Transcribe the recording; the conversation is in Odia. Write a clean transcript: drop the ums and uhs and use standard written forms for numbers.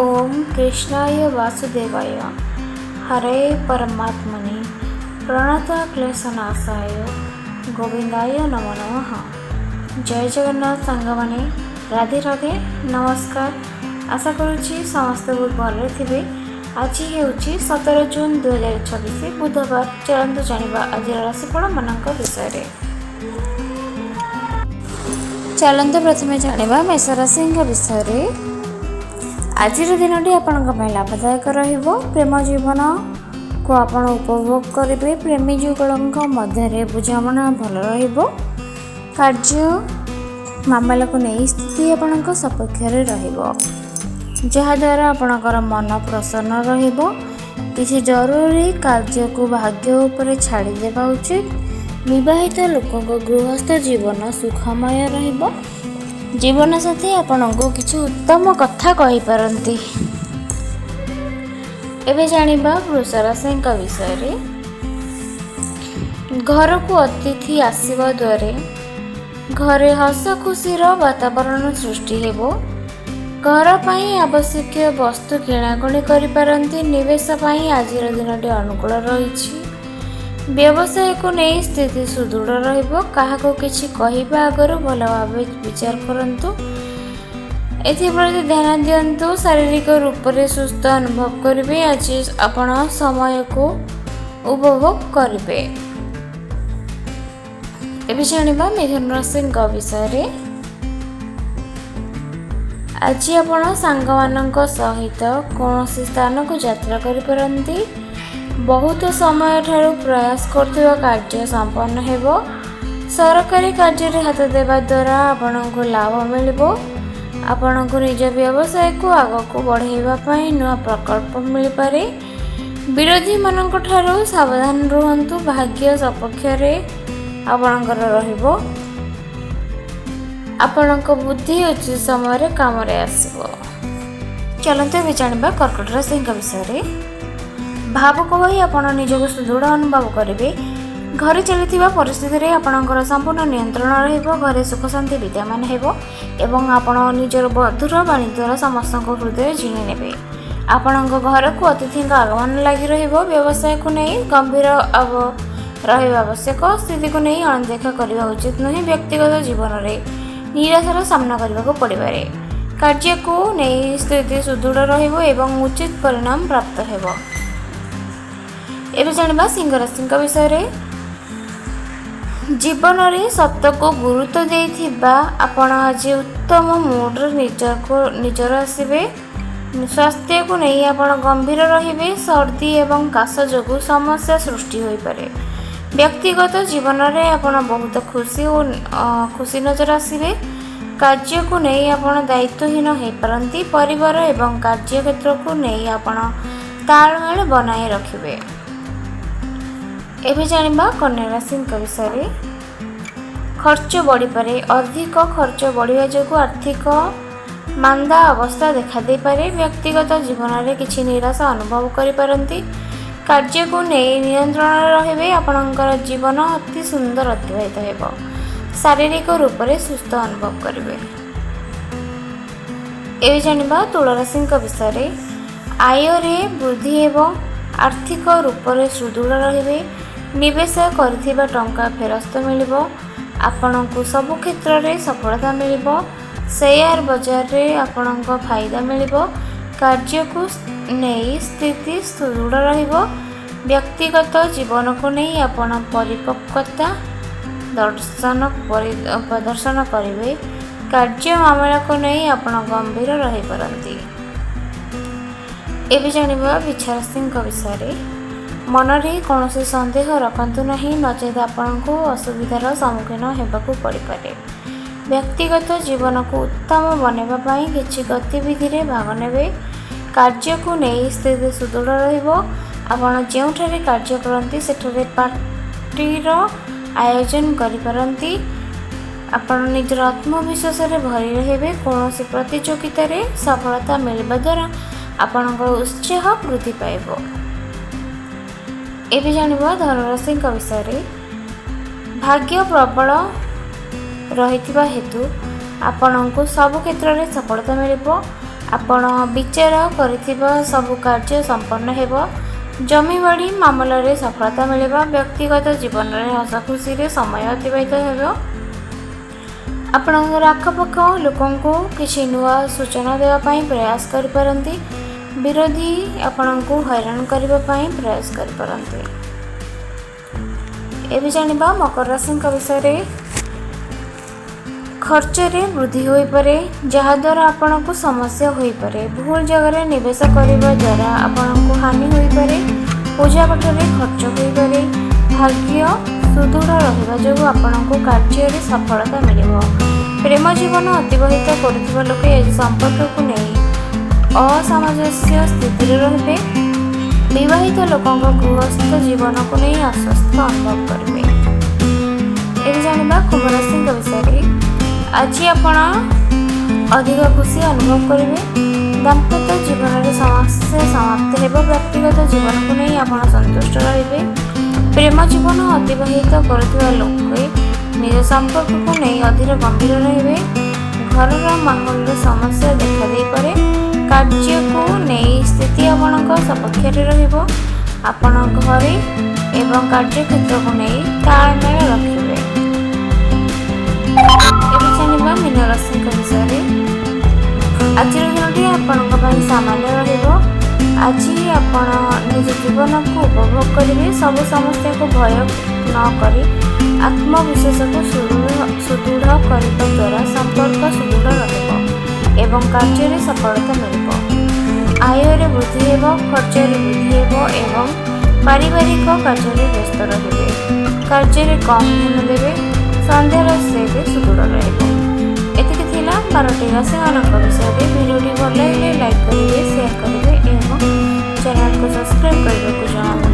ଓମ୍ କୃଷ୍ଣାୟ ବାସୁଦେବାୟ ହରେ ପରମାତ୍ମନେ ପ୍ରଣତ କ୍ଲେଶନାଶାୟ ଗୋବିନ୍ଦାୟ ନମୋ ନମଃ। ଜୟ ଜଗନ୍ନାଥ ସାଙ୍ଗମାନେ, ରାଧେ ରାଧେ, ନମସ୍କାର। ଆଶା କରୁଛି ସମସ୍ତେ ବହୁତ ଭଲରେ ଥିବେ। ଆଜି ହେଉଛି 17 ଜୁନ୍ 2026, ବୁଧବାର। ଚାଲନ୍ତୁ ଜାଣିବା ଆଜିର ରାଶିଫଳମାନଙ୍କ ବିଷୟରେ। ଚାଲନ୍ତୁ ପ୍ରଥମେ ଜାଣିବା ମେଷ ରାଶିଙ୍କ ବିଷୟରେ। ଆଜିର ଦିନଟି ଆପଣଙ୍କ ପାଇଁ ଲାଭଦାୟକ ରହିବ। ପ୍ରେମ ଜୀବନକୁ ଆପଣ ଉପଭୋଗ କରିବେ। ପ୍ରେମୀ ଯୁଗଳଙ୍କ ମଧ୍ୟରେ ବୁଝାମଣା ଭଲ ରହିବ। କାର୍ଯ୍ୟ ମାମଲାକୁ ନେଇ ସ୍ଥିତି ଆପଣଙ୍କ ସପକ୍ଷରେ ରହିବ, ଯାହାଦ୍ୱାରା ଆପଣଙ୍କର ମନ ପ୍ରସନ୍ନ ରହିବ। କିଛି ଜରୁରୀ କାର୍ଯ୍ୟକୁ ଭାଗ୍ୟ ଉପରେ ଛାଡ଼ିଦେବା ଉଚିତ। ବିବାହିତ ଲୋକଙ୍କ ଗୃହସ୍ଥ ଜୀବନ ସୁଖମୟ ରହିବ। ଜୀବନସାଥୀ ଆପଣଙ୍କୁ କିଛି ଉତ୍ତମ କଥା କହିପାରନ୍ତି। ଏବେ ଜାଣିବା ବୃଷ ରାଶିଙ୍କ ବିଷୟରେ। ଘରକୁ ଅତିଥି ଆସିବା ଦ୍ୱାରା ଘରେ ହସ ଖୁସିର ବାତାବରଣ ସୃଷ୍ଟି ହେବ। ଘର ପାଇଁ ଆବଶ୍ୟକୀୟ ବସ୍ତୁ କିଣାକିଣି କରିପାରନ୍ତି। ନିବେଶ ପାଇଁ ଆଜିର ଦିନଟି ଅନୁକୂଳ ରହିଛି। ବ୍ୟବସାୟକୁ ନେଇ ସ୍ଥିତି ସୁଦୃଢ଼ ରହିବ। କାହାକୁ କିଛି କହିବା ଆଗରୁ ଭଲ ଭାବେ ବିଚାର କରନ୍ତୁ, ଏଥିପ୍ରତି ଧ୍ୟାନ ଦିଅନ୍ତୁ। ଶାରୀରିକ ରୂପରେ ସୁସ୍ଥ ଅନୁଭବ କରିବେ। ଆଜି ଆପଣ ସମୟକୁ ଉପଭୋଗ କରିବେ। ଏବେ ଜାଣିବା ମିଥୁନ ରାଶିଙ୍କ ବିଷୟରେ। ଆଜି ଆପଣ ସାଙ୍ଗମାନଙ୍କ ସହିତ କୌଣସି ସ୍ଥାନକୁ ଯାତ୍ରା କରିପାରନ୍ତି। ବହୁତ ସମୟଠାରୁ ପ୍ରୟାସ କରୁଥିବା କାର୍ଯ୍ୟ ସମ୍ପନ୍ନ ହେବ। ସରକାରୀ କାର୍ଯ୍ୟରେ ହାତ ଦେବା ଦ୍ୱାରା ଆପଣଙ୍କୁ ଲାଭ ମିଳିବ। ଆପଣଙ୍କୁ ନିଜ ବ୍ୟବସାୟକୁ ଆଗକୁ ବଢ଼ାଇବା ପାଇଁ ନୂଆ ପ୍ରକଳ୍ପ ମିଳିପାରେ। ବିରୋଧୀମାନଙ୍କ ଠାରୁ ସାବଧାନ ରୁହନ୍ତୁ। ଭାଗ୍ୟ ସପକ୍ଷରେ ଆପଣଙ୍କର ରହିବ। ଆପଣଙ୍କ ବୁଦ୍ଧି ଉଚିତ ସମୟରେ କାମରେ ଆସିବ। ଚାଲନ୍ତୁ ଏବେ ଜାଣିବା କର୍କଟ ରାଶିଙ୍କ ବିଷୟରେ। ଭାବୁକ ହୋଇ ଆପଣ ନିଜକୁ ସୁଦୃଢ଼ ଅନୁଭବ କରିବେ। ଘରେ ଚାଲିଥିବା ପରିସ୍ଥିତିରେ ଆପଣଙ୍କର ସମ୍ପୂର୍ଣ୍ଣ ନିୟନ୍ତ୍ରଣ ରହିବ। ଘରେ ସୁଖ ଶାନ୍ତି ବିଦ୍ୟମାନ ହେବ ଏବଂ ଆପଣ ନିଜର ମଧୁର ବାଣୀ ଦ୍ୱାରା ସମସ୍ତଙ୍କ ହୃଦୟ ଜିଣି ନେବେ। ଆପଣଙ୍କ ଘରକୁ ଅତିଥିଙ୍କ ଆଗମନ ଲାଗି ରହିବ। ବ୍ୟବସାୟକୁ ନେଇ ଗମ୍ଭୀର ରହିବା ଆବଶ୍ୟକ। ସ୍ଥିତିକୁ ନେଇ ଅଣଦେଖା କରିବା ଉଚିତ ନୁହେଁ। ବ୍ୟକ୍ତିଗତ ଜୀବନରେ ନିରାଶାର ସାମ୍ନା କରିବାକୁ ପଡ଼ିପାରେ। କାର୍ଯ୍ୟକୁ ନେଇ ସ୍ଥିତି ସୁଦୃଢ଼ ରହିବ ଏବଂ ଉଚିତ ପରିଣାମ ପ୍ରାପ୍ତ ହେବ। ଏବେ ଜାଣିବା ସିଂହ ରାଶିଙ୍କ ବିଷୟରେ। ଜୀବନରେ ସତକୁ ଗୁରୁତ୍ୱ ଦେଇଥିବା ଆପଣ ଆଜି ଉତ୍ତମ ମୁଡରେ ନିଜକୁ ନିଜର ଆସିବେ। ସ୍ୱାସ୍ଥ୍ୟକୁ ନେଇ ଆପଣ ଗମ୍ଭୀର ରହିବେ। ସର୍ଦ୍ଦି ଏବଂ କାଶ ଯୋଗୁଁ ସମସ୍ୟା ସୃଷ୍ଟି ହୋଇପାରେ। ବ୍ୟକ୍ତିଗତ ଜୀବନରେ ଆପଣ ବହୁତ ଖୁସି ଓ ଖୁସି ନଜର ଆସିବେ। କାର୍ଯ୍ୟକୁ ନେଇ ଆପଣ ଦାୟିତ୍ୱହୀନ ହୋଇପାରନ୍ତି। ପରିବାର ଏବଂ କାର୍ଯ୍ୟକ୍ଷେତ୍ରକୁ ନେଇ ଆପଣ ତାଳମେଳ ବନାଇ ରଖିବେ। ଏବେ ଜାଣିବା କନ୍ୟା ରାଶିଙ୍କ ବିଷୟରେ। ଖର୍ଚ୍ଚ ବଢ଼ିପାରେ। ଅଧିକ ଖର୍ଚ୍ଚ ବଢ଼ିବା ଯୋଗୁଁ ଆର୍ଥିକ ମାନ୍ଦା ଅବସ୍ଥା ଦେଖାଦେଇପାରେ। ବ୍ୟକ୍ତିଗତ ଜୀବନରେ କିଛି ନିରାଶା ଅନୁଭବ କରିପାରନ୍ତି। କାର୍ଯ୍ୟକୁ ନେଇ ନିୟନ୍ତ୍ରଣରେ ରହିବେ। ଆପଣଙ୍କର ଜୀବନ ଅତି ସୁନ୍ଦର ଅତିବାହିତ ହେବ। ଶାରୀରିକ ରୂପରେ ସୁସ୍ଥ ଅନୁଭବ କରିବେ। ଏବେ ଜାଣିବା ତୁଳରାଶିଙ୍କ ବିଷୟରେ। ଆୟରେ ବୃଦ୍ଧି ହେବ। ଆର୍ଥିକ ରୂପରେ ସୁଦୃଢ଼ ରହିବେ। ନିବେଶ କରିଥିବା ଟଙ୍କା ଫେରସ୍ତ ମିଳିବ। ଆପଣଙ୍କୁ ସବୁ କ୍ଷେତ୍ରରେ ସଫଳତା ମିଳିବ। ସେୟାର ବଜାରରେ ଆପଣଙ୍କ ଫାଇଦା ମିଳିବ। କାର୍ଯ୍ୟକୁ ନେଇ ସ୍ଥିତି ସୁଦୃଢ଼ ରହିବ। ବ୍ୟକ୍ତିଗତ ଜୀବନକୁ ନେଇ ଆପଣ ପରିପକ୍ୱତା ପ୍ରଦର୍ଶନ କରିବେ। କାର୍ଯ୍ୟ ମାମଲାକୁ ନେଇ ଆପଣ ଗମ୍ଭୀର ରହିପାରନ୍ତି। ଏବେ ଜାଣିବା ବିଛାରାଶିଙ୍କ ବିଷୟରେ। ମନରେ କୌଣସି ସନ୍ଦେହ ରଖନ୍ତୁ ନାହିଁ, ନଚେତ୍ ଆପଣଙ୍କୁ ଅସୁବିଧାର ସମ୍ମୁଖୀନ ହେବାକୁ ପଡ଼ିପାରେ। ବ୍ୟକ୍ତିଗତ ଜୀବନକୁ ଉତ୍ତମ ବନାଇବା ପାଇଁ କିଛି ଗତିବିଧିରେ ଭାଗ ନେବେ। କାର୍ଯ୍ୟକୁ ନେଇ ସ୍ଥିତି ସୁଦୃଢ଼ ରହିବ। ଆପଣ ଯେଉଁଠାରେ କାର୍ଯ୍ୟ କରନ୍ତି, ସେଠାରେ ପାର୍ଟିର ଆୟୋଜନ କରିପାରନ୍ତି। ଆପଣ ନିଜର ଆତ୍ମବିଶ୍ୱାସରେ ଭରି ରହିବେ। କୌଣସି ପ୍ରତିଯୋଗିତାରେ ସଫଳତା ମିଳିବା ଦ୍ୱାରା ଆପଣଙ୍କର ଉତ୍ସାହ ବୃଦ୍ଧି ପାଇବ। ଏବେ ଜାଣିବା ଧନୁରାଶିଙ୍କ ବିଷୟରେ। ଭାଗ୍ୟ ପ୍ରବଳ ରହିଥିବା ହେତୁ ଆପଣଙ୍କୁ ସବୁ କ୍ଷେତ୍ରରେ ସଫଳତା ମିଳିବ। ଆପଣ ବିଚାର କରିଥିବା ସବୁ କାର୍ଯ୍ୟ ସମ୍ପନ୍ନ ହେବ। ଜମିବାଡ଼ି ମାମଲାରେ ସଫଳତା ମିଳିବ। ବ୍ୟକ୍ତିଗତ ଜୀବନରେ ହସଖୁସିରେ ସମୟ ଅତିବାହିତ ହେବ। ଆପଣଙ୍କର ଆଖପାଖ ଲୋକଙ୍କୁ କିଛି ନୂଆ ସୂଚନା ଦେବା ପାଇଁ ପ୍ରୟାସ କରିପାରନ୍ତି। ବିରୋଧୀ ଆପଣଙ୍କୁ ହଇରାଣ କରିବା ପାଇଁ ପ୍ରୟାସ କରିପାରନ୍ତି। ଏବେ ଜାଣିବା ମକର ରାଶିଙ୍କ ବିଷୟରେ। ଖର୍ଚ୍ଚରେ ବୃଦ୍ଧି ହୋଇପାରେ, ଯାହାଦ୍ୱାରା ଆପଣଙ୍କୁ ସମସ୍ୟା ହୋଇପାରେ। ଭୁଲ ଜାଗାରେ ନିବେଶ କରିବା ଦ୍ୱାରା ଆପଣଙ୍କୁ ହାନି ହୋଇପାରେ। ପୂଜାପାଠରେ ଖର୍ଚ୍ଚ ହୋଇପାରେ। ଭାଗ୍ୟ ସୁଦୃଢ଼ ରହିବା ଯୋଗୁଁ ଆପଣଙ୍କୁ କାର୍ଯ୍ୟରେ ସଫଳତା ମିଳିବ। ପ୍ରେମ ଜୀବନ ଅତିବାହିତ କରୁଥିବା ଲୋକେ ଏହି ସମ୍ପର୍କକୁ ନେଇ ଅସାମଞ୍ଜସ୍ୟ ସ୍ଥିତିରେ ରହିବେ। ବିବାହିତ ଲୋକଙ୍କ ଗୃହସ୍ଥ ଜୀବନକୁ ନେଇ ଆଶ୍ୱସ୍ତ ଅନୁଭବ କରିବେ। ଏବେ ଜାଣିବା କୁମ୍ଭରାଶିଙ୍କ ବିଷୟରେ। ଆଜି ଆପଣ ଅଧିକ ଖୁସି ଅନୁଭବ କରିବେ। ଦାମ୍ପତ୍ୟ ଜୀବନରେ ସମସ୍ୟା ସମାପ୍ତ ହେବ। ବ୍ୟକ୍ତିଗତ ଜୀବନକୁ ନେଇ ଆପଣ ସନ୍ତୁଷ୍ଟ ରହିବେ। ପ୍ରେମ ଜୀବନ ଅତିବାହିତ କରୁଥିବା ଲୋକେ ନିଜ ସମ୍ପର୍କକୁ ନେଇ ଅଧିକ ଗମ୍ଭୀର ରହିବେ। ଘରର ମାହୋଲରେ ସମସ୍ୟା ଦେଖାଦେଇପାରେ। କାର୍ଯ୍ୟକୁ ନେଇ ସ୍ଥିତି ଆପଣଙ୍କ ସପକ୍ଷରେ ରହିବ। ଆପଣ ଘରେ ଏବଂ କାର୍ଯ୍ୟକ୍ଷେତ୍ରକୁ ନେଇ ତାଳମେଳ ରଖିବେ। ଏବେ ଜାଣିବା ମୀନ ରାଶିଙ୍କ ବିଷୟରେ। ଆଜିର ଦିନଟି ଆପଣଙ୍କ ପାଇଁ ସାମାନ୍ୟ ରହିବ। ଆଜି ଆପଣ ନିଜ ଜୀବନକୁ ଉପଭୋଗ କରିବେ। ସବୁ ସମସ୍ୟାକୁ ଭୟ ନ କରି ଆତ୍ମବିଶ୍ୱାସକୁ ସୁଦୃଢ଼ କରିବା ଦ୍ୱାରା ସମ୍ପର୍କ ସୁଦୃଢ଼ ରହିବ ଏବଂ କାର୍ଯ୍ୟରେ ସଫଳତା ମିଳିବ। ଆୟରେ ବୃଦ୍ଧି ହେବ, ଖର୍ଚ୍ଚରେ ବୃଦ୍ଧି ହେବ ଏବଂ ପାରିବାରିକ କାର୍ଯ୍ୟରେ ବ୍ୟସ୍ତ ରହିବେ। କାର୍ଯ୍ୟରେ କମ୍ ଧ୍ୟାନ ଦେବେ। ସନ୍ଧ୍ୟାର ସ୍ଥିତି ସୁଦୃଢ଼ ରହିବ। ଏତିକି ଥିଲା 12ଟି ରାଶିମାନଙ୍କ ବିଷୟରେ। ଭିଡ଼ିଓଟି ଭଲ ଲାଗିଲେ ଲାଇକ୍ କରିବେ, ସେୟାର କରିବେ ଏବଂ ଚ୍ୟାନେଲକୁ ସବସ୍କ୍ରାଇବ୍ କରିବାକୁ ଜମା ଭୁଲିବେ।